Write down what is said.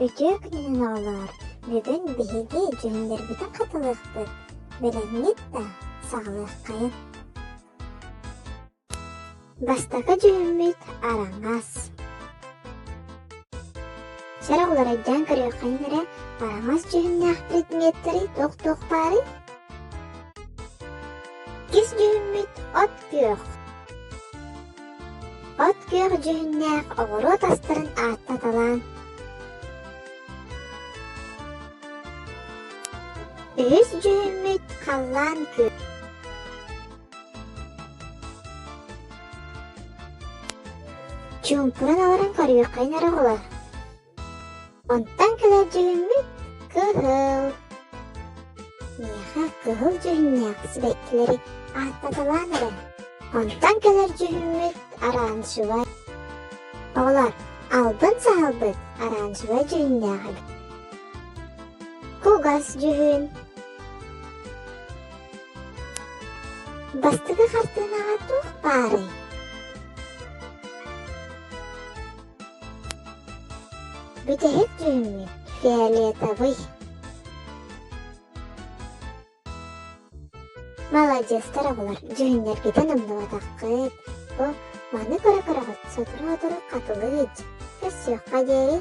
Үтүө күнүнэн оҕолоор, бүгүн биһиги дьүһүннэрбитин хатылыахпыт, бэлэмҥит да саҕалыаххайын. Бастакы дьүһүммүт араҥас. Сэрэх уларыйдаан көрүөххүн эрэ, араҥас дьүһүннээх предметтэри туох-туох баарый? Иккис дьүһүммүт от күөх. От күөх дьүһүннээх оҕуруот астарын ааттаталаан. Үһүс дьүһүммүт халлаан күөх. Чуумпуран олорон көрүөххүн эрэ оҕолор. Онтон кэлэр дьүһүммүт кыһыл. Миэхэ кыһыл дьүһүннээх сибэккилэри ааттаталаан эрэ. Онтон кэлэр дьүһүммүт оранжевай. Оҕолор, албын саһылбыт оранжевай дьүһүннээх эбит. Кугас дьүһүн. Бастакы хартыынаҕа туох баарый? Бүтэһик дьүһүммүт фиолетовый. Маладьыастар оҕолор, дьүһүннэргитин умнубатаххыт. Бу маны көрө-көрөҕүт сотору-сотору хатылыы илдьэ. Көрсүөххэ диэри.